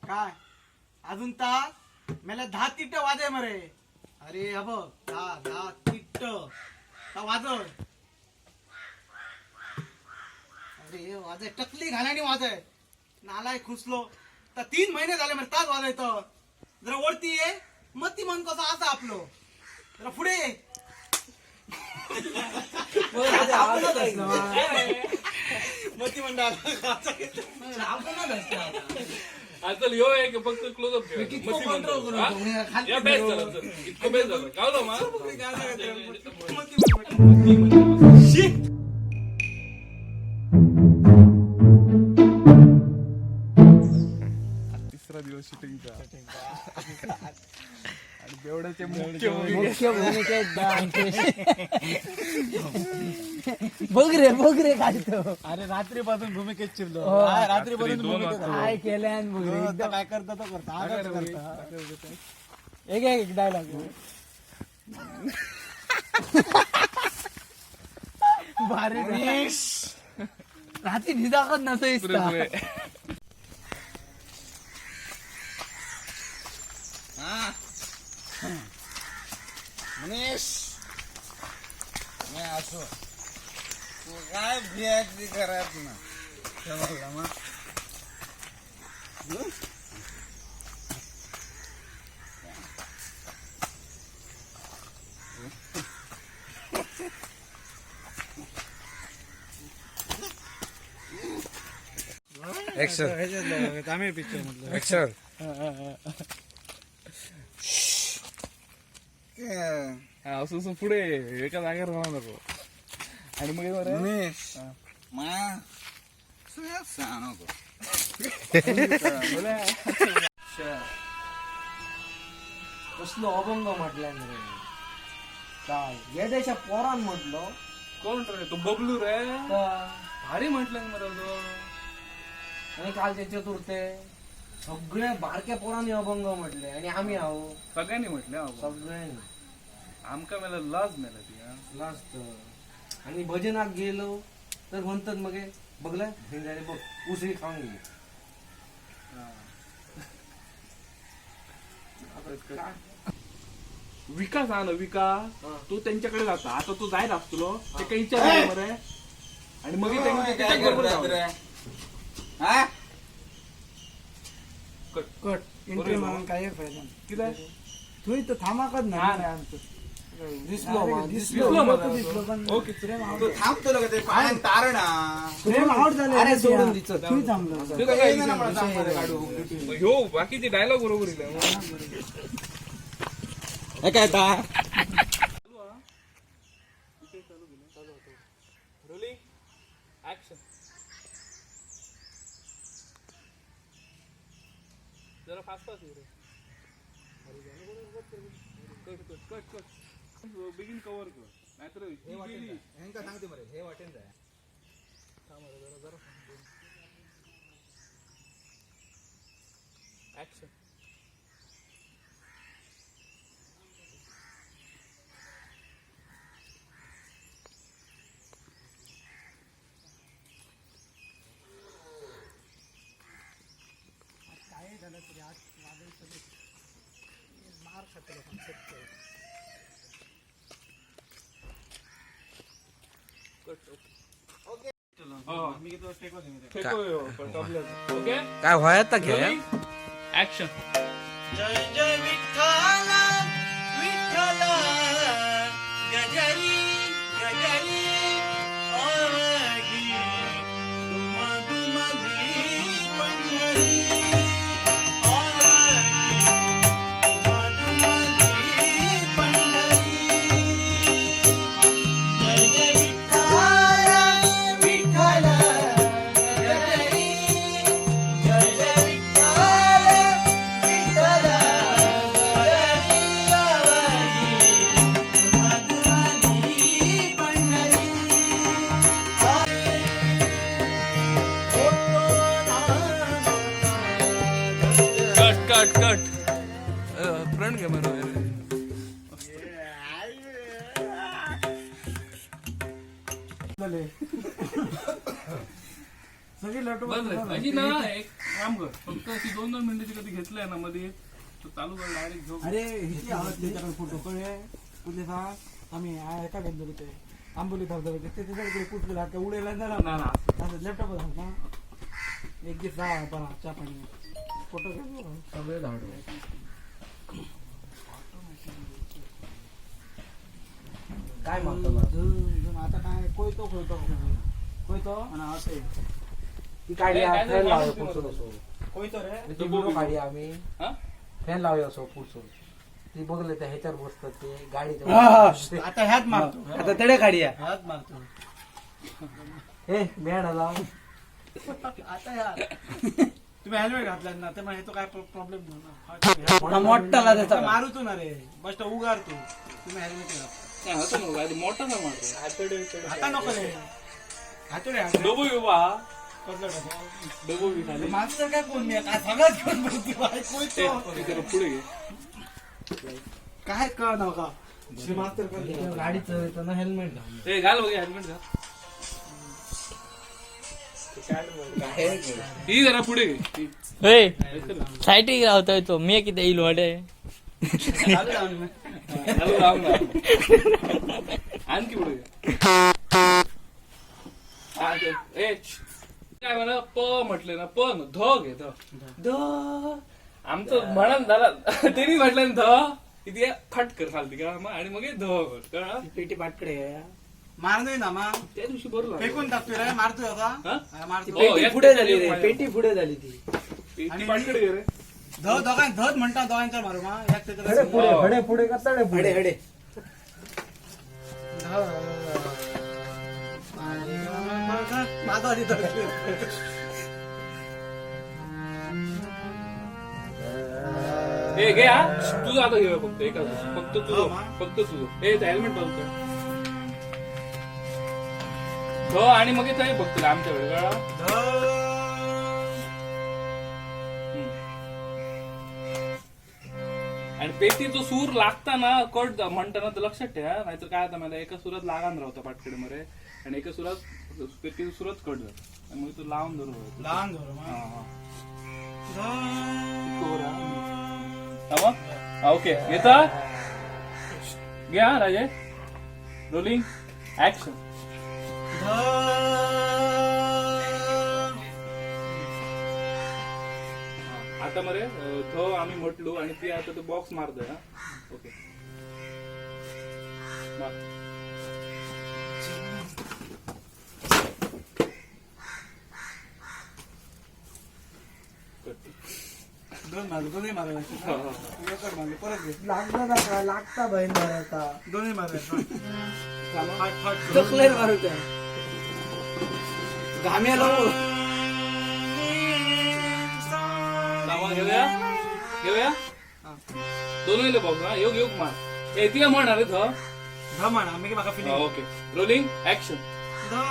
काय अजून ता मला 10 तिट्ट वाजय मरे. अरे हा बघ 10 तिट्ट ता वाजय. अरे वाजय टकली घालानी वाजय नालाय खुसलो. तर 3 महिने झाले मरे ताच वाजायचं. जरा वरती ये मग ती मन कसं असं आपलं जरा पुढे ये. मग ती म्हणणार चल ह्यो एक फक्त क्लोजअप घे. कितको control करू नको. खाली या बेस्ट झालं चल. इतकं बेस्ट झालं गावलो मा. मग ती म्हणणार. शी. तिसरा दिवस शूटिंगचा आणि बेवड्याचे मुख्य मुख्य भूमिकेत बघ रे बघ रे काय तो. अरे रात्रीपासून भूमिकेत चिरलो. हो. हा, रात्रीपासून 2 भूमिकेत वाजता. काय केल्यान बघ रे आता काय करता तो करता आगाच करता. एक एक डायलॉग भारी रे. रात्री निदाकत नसायचा. मनीष मी असो तू काय भियाची करत ना समजलं मग. हं? ऍक्शन तामिळ पिक्चर मधलं. ऍक्शन. ते असं असं पुढे एका जागेवर राहू नको आणि मग हे बरं. मनीष मा सगळ्यात सांग नको. कसलो अभंग म्हटल्यान रे काय येड्याच्या पोरान म्हटलो. कोण रे तो बबलू रे? तर भारी म्हटलं मरे तो. आणि काल ते चतुर्थे सगळ्या बारक्या पोरांनी अभंग म्हटले आणि आम्ही आहो सगळ्यांनी म्हटले हा. सगळ्यांनी. आमका मेला लाज मेला ती हा. लाजत. आणि भजनात गेलो तर म्हणतात मग हे, बघलं भिंगारे बघ उसळी खाऊन गेली. विकास हा ना विकास हा. तो त्यांच्याकडे जाता आता तो जायला असतो ते काही विचार बरं आणि मग काय त्यांच्याबरोबर करतात जावं. रे? हा? कट. कट एंट्री मारून काही फायदा नाही. किती? तू तर थांबाकच नाही आमचं. दिसलो मा, दिसलो. दिसलो मला. दिसलो पण ओके. फ्रेम आउट तू थांबतो का ते पाण्यात तारण हा. फ्रेम आउट झाले. अरे सोडून दिसत. तू थांबलो. ते तर काय येईना ना मला सांग बरं काढू. ह्यो बाकीचे डायलॉग बरोबर इले. हे काय ता? रोलिंग ऍक्शन जरा फास्ट फास्ट रे. Cut cut cut cut begin cover कर नाहीतर ही गेली. ह्यांका सांगते बरं, हे वाटेन जाय. ऍक्शन काय झालं तरी आज वादळ सगळे मार खाते लोकांना. कट ओके ओके काय व्हायता घे. ऍक्शन. जय जय विठ्ठल विठ्ठल गजरी गजरी ओळगी दुम दुमली पंढरी ओळगी दुम दुमली पंढरी जय जय विठ्ठल विठ्ठल गजरी जय जय Vitthal Vitthal गजरी ओळगी Pandhari. Cut cut cut front camera. सगळी लटू बस रे. अशी ना एक काम कर, फक्त अशी 2-2 मिनिटाची कधी घेतलंय ना मध्ये तर चालू कर डायरेक्ट झोप. अरे हिची आवाज त्याच्याकडे फोटो कळले कुठले सांग, आम्ही एका घेतलो ते आंबोली धबधब्याचे ते त्याच्याकडे कुठले का उडेला ना ना ना असं लॅपटॉप ना एक दिवस जा बरा चहा पाणी फोटो घेतो सगळे धाडू. काय म्हणतो बा? आता काय कोयतो कोयतो कोयतो आणि असं ती काढली काय फॅन नाही, लावूया माणूस पुढचं असो. कोयतो रे ती व्हिडिओ काढली आम्ही, हा? फॅन लावूया असो पुढचं. ती बघले त्या ह्याच्यावर बसतात ते गाडीच्या. आता ह्यात मारतो, आता तडे काढूया. ह्यात मारतो. हे मॅड लाव. आता ह्यात तुम्ही हेल्मेट घातला ना ते मग तो काय प्रॉब्लेम नाही. मोठा त्याचा मारू तू ना रे, बस उगार तू, तुम्ही हेल्मेट घातला. नाही, असं नको, आता मोठा ना मारतो. आता नको रे हातोडे हातोडे. डोबो बी बा, कसलं डबो? डोबो बी खाली. माझं तर काय कोण मी काय सगळंच घेऊन बसतो बाई, ए, कोयतो ते जरा पुढे घे. काय कळ नका श्री मास्तर कळ. गाडी चालवताना हेल्मेट घाल. ए घाल बघ हेल्मेट घाल. ही जरा पुढे घे ही. हे सायटीक रावतोय तो मी कितें येईल वाडे. घालू लावून ना. आणखी पुढे घे. हा, ते- ए, श्श. काय म्हणा प म्हटलं ना प न, ध घे ध ध. आमचं म्हणून झाला त्यांनी म्हटलं ना ध इथे फट कर खालती का मग आणि मग हे ध कर कळलं? पेटी पाटकडे मार नाही ना मा त्या दिवशी बरोबर लागलं. फेकून टाकतोय रे, मारतोय आता. हा? हा, मारतो. हो, पेटी यात पुढे झाली रे, माझ्या- पेटी पुढे झाली ती. पेटी पाटकडे घे रे. ध दोघां धत म्हणता दोघांचा मारू मा यात त्याच्यात पुढे हडे पुढे का तडे पुढे हडे. माझा आधी धर. ए घे हा तुझं आता घे फक्त एका फक्त हो, तुझं मा. फक्त तुझं. ए हेल्मेट बाजू कर ध आणि मग इथं हे फक्त आमच्याकडे कळलं? ध. आणि पेटीचा सूर लागताना कट म्हणताना तर लक्षात ठेवा, नाहीतर काय आता मला एका सुरात लागान राहतो पाटकडे मरे आणि एका सुरात पेटीचा सुरात कट जातो, त्यामुळे तो लावून धरू. लहान धरू मा. हा, हा. ध. इतकं वर, हा. हा मग? हा, ओके घेता घ्या राजे. Rolling action. ध. आता मरे ध आम्ही म्हटलो आणि ती आता तो बॉक्स मारतोय. हा ओके मार. कट. दोन मारलो, दोन्ही मारायला लागतील. हा, हा, हा. एकच मारलो, परत घे. लागला ना लागता बहीण मारायचा. दोन्ही मारायला फाट फाट. चकलेर मारूचा घाम्याला. सामान घेऊया घेऊया दोन्ही बॉक्स हा योग योग मार. ए तिला म्हण अरे ध. ध म्हणा मी म्हाका फिलिंग. Okay rolling action. ध.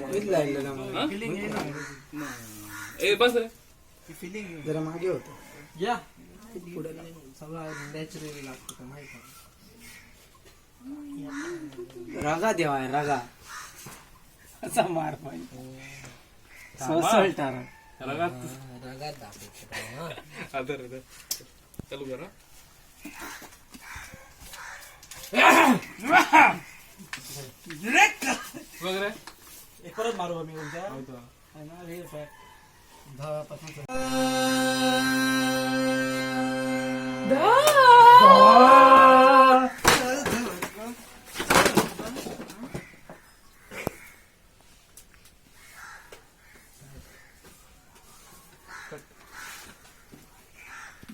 फिलिंग येईना. ए बस रे. फिलिंग येईना. जरा मागे होतो या पुढे सगळं नॅचरली लागतं माहिती आहे. रगा देवा आहे रगा असा मार पाहिजे सोसळटा रगात रगात दाखवतो हा. आदर आदर चालू करा बघ रे. एक परत मारू आम्ही तुमच्या आहे ना, हे पाय. ध पासून.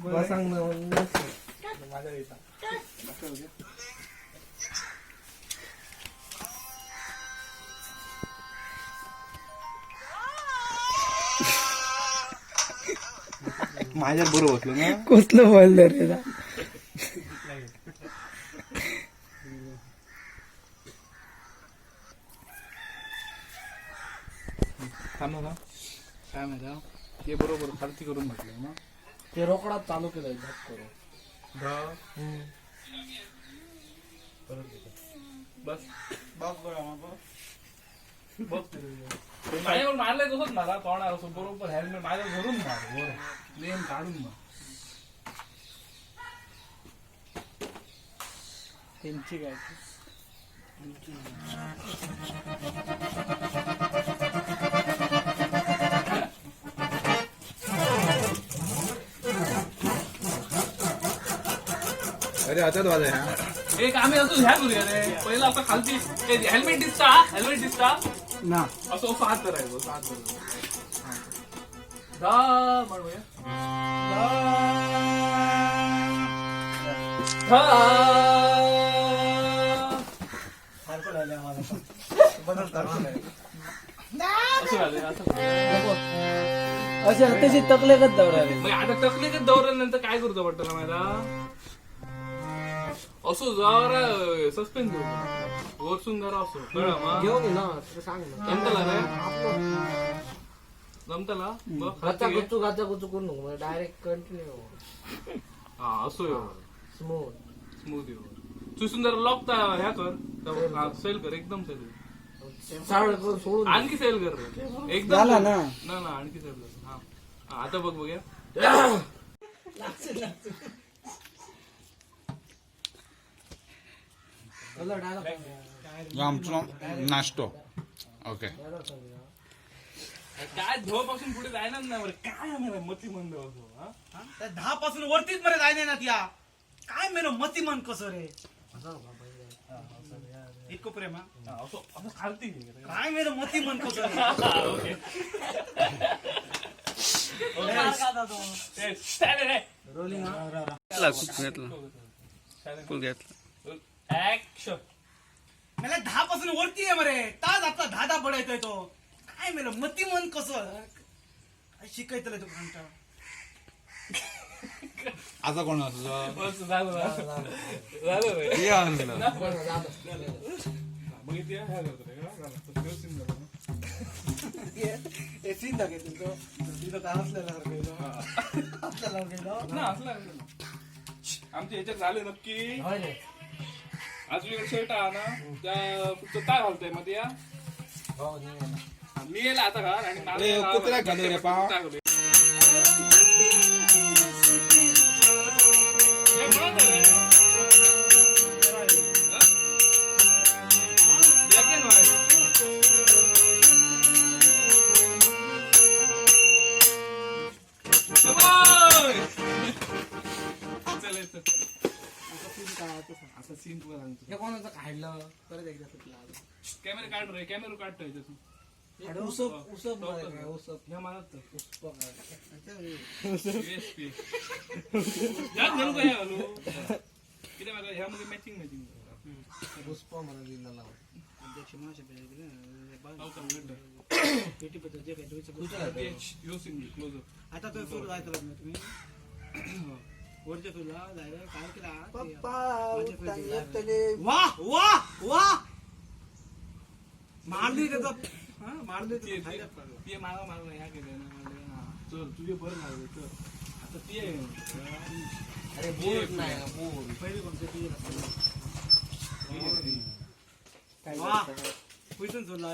तुला सांग ना म्हणून. माझ्या बरोबर बसलो ना. कसलं बोललं रे दा. थांब ना. ते बरोबर खालती करून म्हटलं ना. ते रोकडा चालू केलंय धप करून. बस बघ, माझ्यावर मारलंय तसंच मारा तोंडावर असं बरोबर. हेल्मेट माझ्या धरून मार वर, प्लेन काढून मार. त्यांची काय? अरे हातात वाजय हा. एक आम्ही असं ह्या करूया रे. पहिला असं खालती हेल्मेट दिसता, हेल्मेट दिसता ना. असं असं हात धरायचो, असं हात धरायचो. धा म्हणूया. धा. असं झालं, असं झालं. असे तशी तकलेकच दौरा रे. मग आता तकलीकच दौऱ्यानंतर काय करतो वाटतं मला असो जरा सस्पेंड घेऊ वरसून जरा असो, कळलं मग? घेऊन ये ना, तुला सांग ना. जमतला रे, जमतला बघ. गाचा गुच्चू गाचा गुच्चू करू नको, डायरेक्ट कंटिन्यू. हा, असो यो. स्मूथ. स्मूथ यो. चुसून जरा लॉक ह्या कर, सेल कर, एकदम सेल. साड करून सोडून दे. आणखी सेल कर रे एकदम. झाला ना? ना ना, आणखी सेल कर. हा हा, आता बघ, बघूया. तुला dialogue आमचो नाश्तो ओके. काय धो पासून पुढे जायना ना बरं, काय आम्हाला मती मंद असो हा? त्या 10 पासून वरतीच मरे जायने ना त्या. काय मेलो मती मन कसं रे, इतकं प्रेम हा? हा, असं असं खालती घे रे. काय मेलो मती मन कसं रे? ओके ए, चालेल रे. ऍक्शन. मला 10 पासून वरती आहे मरे, ताज आपला 10 10 पडायतोय तो. काय मेलो मती मन कसं, काय शिकायचं तू घंटा. आता कोण असं? बस झालं, झालं झालं रे. हे आणलं. मग इथे ह्या करतो रे, हा, झालं. तर व्यवस्थित झालं ना. हे सीन दाखव तुमचं, तिथं काय असलेला ना असलं आहे ना. आमच्या ह्याच्यात झाले नक्की. होय रे. अजून एक शर्ट हा ना, त्या पुढचं काय घालतंय मध्ये या. हो, निघाला. मी येईल आता घाल आणि मला ए, कुत्र्याक घालू रे पाव. कुत्रा घालू. ए, कोणाचं रे? हा? Black and white. Come on! चल, ये, चल. आता सीन तुला सांगतो. हे कोणाचं काढलं? परत एकदा सुटला. कॅमेरा काढ रे, कॅमेरा काढतो ह्याच्यातून. उसप उसप म्हणायचं काय, उसप ह्या मारत उसप काय. USP. ह्यात घालू का ह्या घालू? किती मारलं? ह्यामध्ये मॅचिंग मॅचिंग. उसप म्हणा दिला लावून. आता तो सुरू जायचं लग्न तुम्ही वरच्या सुरूला जायला काय केला? वा वा वा, मारली त्याचा, हा, मारली त्याचा फायदा पडला. ते मागा मारलं ह्या केलं ना, मारलं. हा. चल तुझे बरं लागलं, चल आता ते. अरे बोल नाही ना, बोल. पहिले कोणते तुझे वा कुठून सोडला?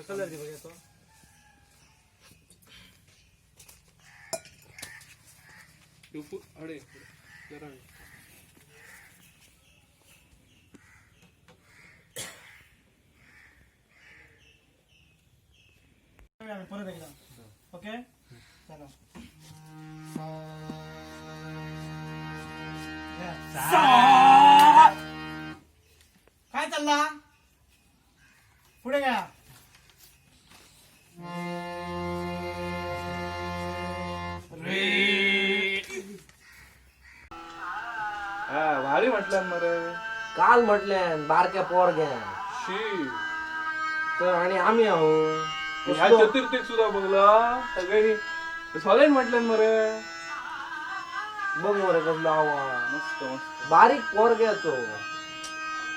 कलर दे बघा तो. अरे जरा परत एकदा ओके, चला. काय चालला पुढे घ्या. म्हटल्यान मरे. काल म्हटल्यान बारक्या पोरग्यान. शी तर आणि आम्ही आहो. ह्या चतुर्थीक सुद्धा बघला सगळ्यांनी सॉलिड म्हटल्यान मरे. बघ मरे कसलो आवाज. मस्त मस्त बारीक पोरग्याचो.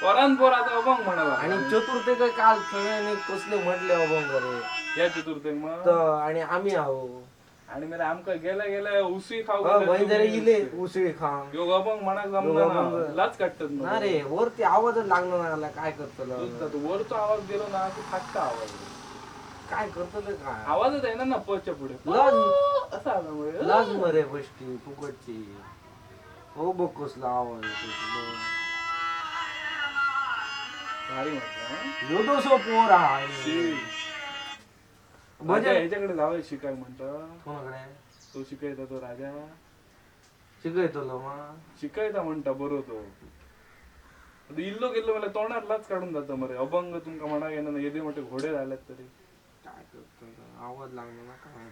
पोरान पोर आता अभंग म्हणाला. आणि चतुर्थीक काल सगळ्यांनी कसले म्हटले अभंग रे या चतुर्थीक मग. तर आणि आम्ही आहो. आणि मेरे आमका गेल्या गेल्या उसळी खाऊ जरा इले उसळी खाऊ. योग अभंग म्हणा जमना लाच काढतात ना रे. वरती आवाजच लागणार ना. काय करतलं वरचा आवाज गेलो ना की फाटका आवाज. काय करतलं काय आवाजच आहे ना ना पच्या पुढे असा आला लाज मरे बष्टी फुकटची. हो बघ कसला आवाज. भारी म्हटलं. योदोसो पोर हा. भजन ह्याच्याकडे जावं शिकाय म्हणतं. कोणाकडे? तो शिकायचा तो राजा शिकायतो मग शिकायचा म्हणता बरो तो. इल्लो गेल्लो मला तोंडार लाच काढून जातं मरे. अभंग तुमका म्हणा येणार ना. येदे मोठे घोडे झाल्यात तरी काय करतो. आवाज लागला ना. काय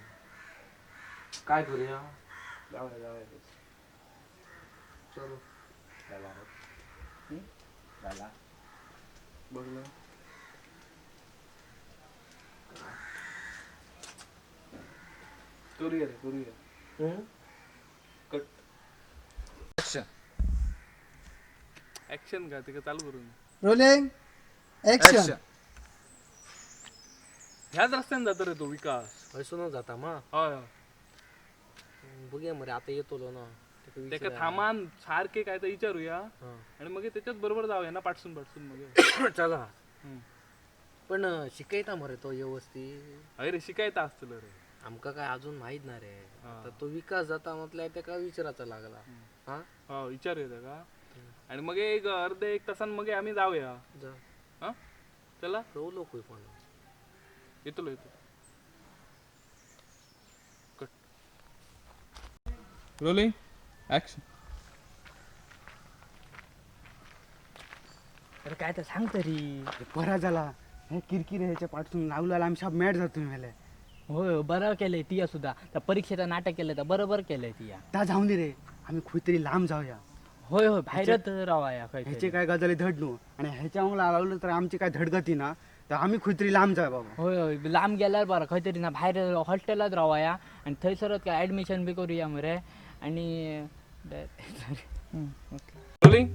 काय करूया? जाऊया जाऊया चलो. बघलं करूया रे करूया. कट. ऍक्शन का ते चालू करून. Rolling action. ह्याच रस्त्याने जातो रे तो विकास. हयसूनच जाता मा. हय. बघूया मरे आता येतो ना. त्याका थामान सारखे काय तर विचारूया आणि मग त्याच्याच बरोबर जाऊया ना पाठसून पाठसून मग. चला. पण शिकायता मरे तो व्यवस्थित. अरे शिकायता असतलं रे. आमका काय अजून माहित ना रे. आता तो विकास जाता म्हटल्यावर त्याका विचारायचा लागला. हा हो विचारूया त्याका. आणि मग एक अर्धे एक तासान मग आम्ही जाऊया. हा चला. रवलो पण येतो येतो. कट. Rolling action. अरे काय तर सांग तरी. बरा झाला हे किरकिर ह्याच्या पाठसून लावला आम्ही सब मॅट जातो मेले. होय बरं केलंय तिया सुद्धा. त्या परीक्षेचं नाटक केलं तर बरोबर केलंय तिया. ता जाऊन दे रे. आम्ही खुयतरी लांब जाऊया. होय होय बाहेरच रावाया. ह्याचे काय गजाली धड न्हू आणि ह्याच्या अंगला लावलं तर आमची काय धडगती ना. तर आम्ही खुयतरी लांब जाऊया बाबा. होय होय लांब गेल्यावर बरं खंय तरी ना बाहेर हॉस्टेलात रावाया आणि थंयसरच काय ऍडमिशन बी करूया मरे. आणि रोलिंग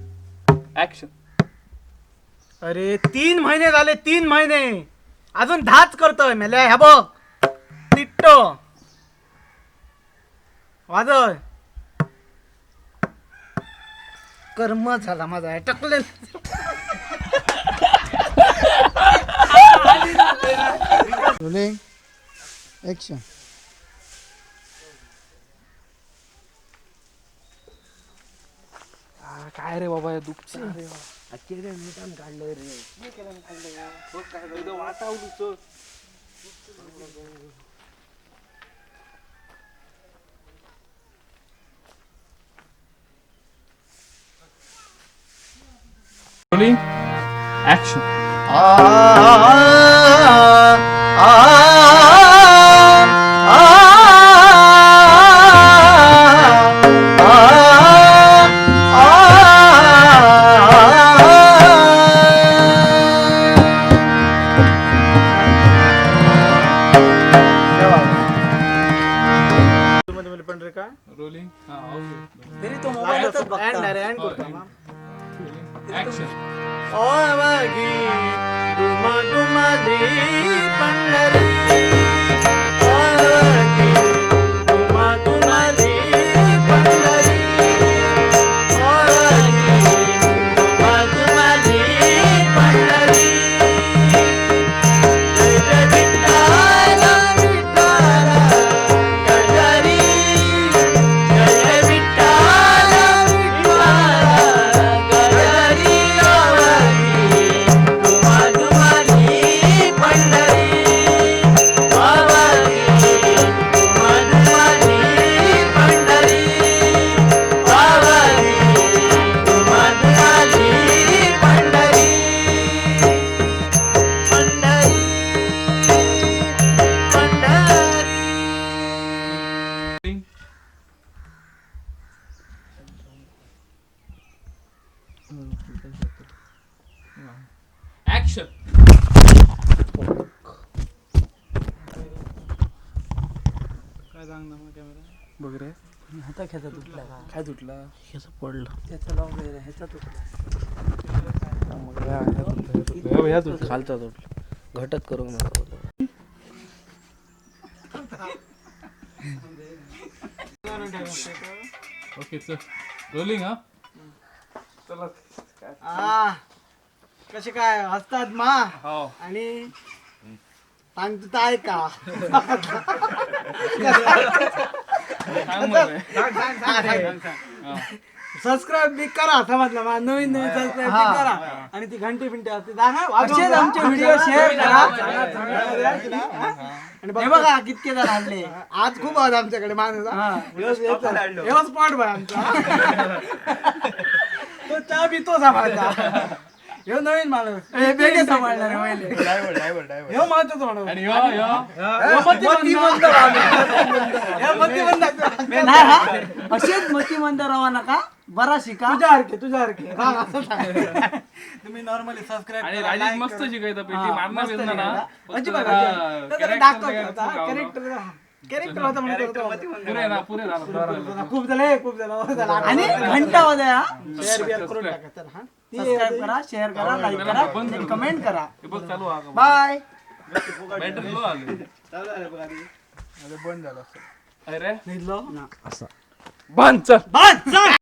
ऍक्शन. अरे 3 महिने झाले 3 महिने अजून 10च करतोय मेल्या. ह्या बघ तिट्टो वाजव. कर्म झाला माझा टकले. Rolling action. काय रे बाबा या दुःख काढलं रे. वाटावलं. Rolling action. रोलिंग हा तरी तो मोबाईलच बघता. ऍक्शन. ओवगी दुमदुमली पंढरी ओवगी दुमदुमली पंढरी ओवगी दुमदुमली पंढरी जय जय विठ्ठल विठ्ठल गडरी जय जय विठ्ठल विठ्ठल गडरी ओवगी दुमदुमली पंढरी. सांग ना मग कॅमेरा. बघ रे. आता ख्याचा तुटला का? काय तुटला? ह्याचं पडलं. त्याचा लॉक आहे रे, ह्याचा तुटला. ह्या तुटला. खालचा तुटला, घटत करू नका. ओके चल, रोलिंग. हा. आ, कसे काय हसतात मा. हो. आणि सांगतो तर ऐका. सांग मग रे. सबस्क्राईब बी करा, समजलं मा? नवीन नवीन सबस्क्राईब बी करा आणि ती घंटी बिंटी असते जाणार. असेच आमचे व्हिडिओ शेअर करा. आणि हे बघा कितके जण आणले. आज खूप आज आमच्याकडे माणूस स्पॉट बाय आमचा. तो चहा पितो सांभाळता. ह्यो नवीन माणूस हे बेगे सांभाळणार आहे पहिले. ह्यो महत्वाचा माणूस. आणि ह्यो ह्यो ह्यो मतिमंद. ह्यो मतिमंद. नाही हा, असेच मतिमंद राहा नका, बरा शिका. तुझ्यासारखे तुझ्यासारखे हा, असं सांग. तुम्ही नॉर्मली सबस्क्राईब. आणि राजेश मस्त शिकायचा पेटी मारणार बिरणार ना फक्त अजिबात जरा अजिबात. character दाखवतो वगैरे कॅरेक्टर कॅरेक्टर होता म्हणतो. पुरे ना, पुरे झालं, पुरे झालं. खूप झालं, खूप झालं, हो झालं. आणि घंटा वाजवा. शेअर बिअर करून टाका तर हा. सबस्क्राईब करा, शेअर करा, लाईक करा, कमेंट करा. हे बघ चालू हा का? बाय. बॅटरी लो आली. बंद झालं. अरे निघलो. बंद चल. बस चल.